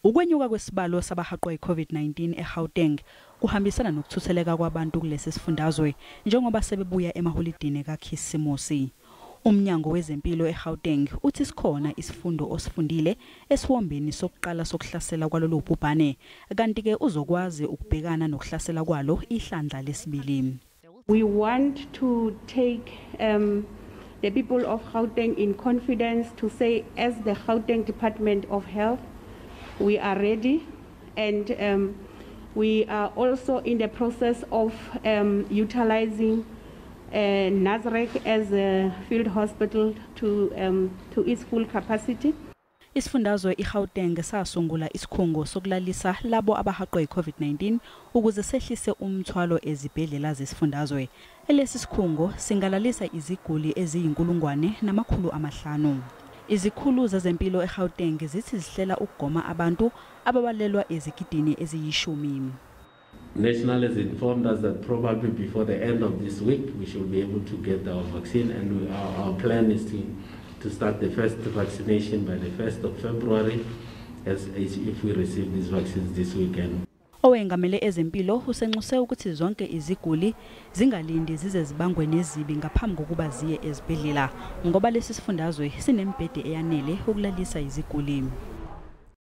Ukwenyuka kwesibalo sabahaqwa yi-COVID-19 eGauteng kuhambisana nokuthutheleka kwabantu kulesi sifundazwe njengoba sebebuya emaholidini kaKhisimusi. Umnyango wezempilo eGauteng uthi sikhona isifundo osifundile esiwombeni sokuqala sokuhlasela kwalolu bhubhane, kanti-ke uzokwazi ukubhekana nokuhlasela kwalo ihlandla lesibili. We want to take the people of Gauteng in confidence to say, as the Gauteng Department of Health, we are ready, and we are also in the process of utilizing Nasrec as a field hospital to its full capacity. Isifundazwe iGauteng sasungula isikhungo sokulalisa labo abahaqwe yi-COVID-19 ukuze sehlise umthwalo ezibhedlela zesifundazwe. Lesi sikhungo singalalisa iziguli eziyi-1500. Izikhulu zezempilo eGauteng zithi zihlela ukugoma abantu ababalelwa ezigidini eziyi-10. National has informed us that probably before the end of this week we should be able to get our vaccine, and our plan is to start the first vaccination by the 1st of February, as if we receive these vaccines this weekend. Owengamele ezempilo usenxuse ukuthi zonke iziguli zingalindi zize zibangwe nezibi ngaphambi kokuba ziye ezibhedlela, ngoba lesi sifundazwe sinembhede eyanele ukulalisa iziguli.